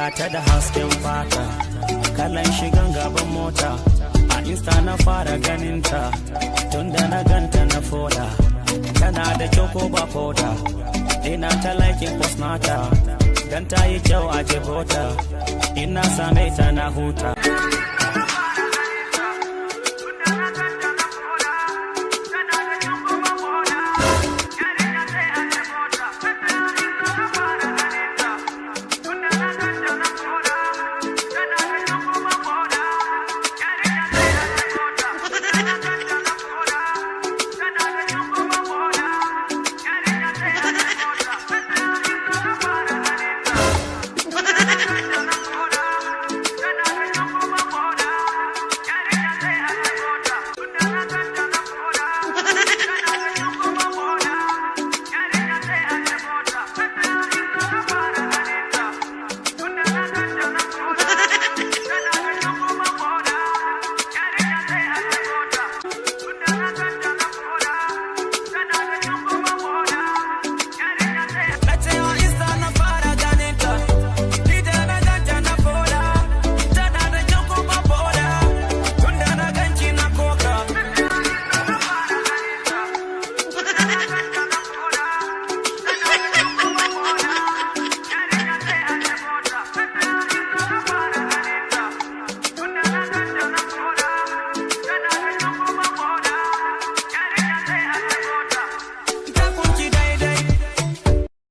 Gata da hasken fata, kalan shigan gaban mota. A Insta na fara ganinta, tunda na ganta na foda. Tana da kyau ko ba foda, ina ta liking post nata. Dan ta yi kyau a jebota, ina same ta na huta.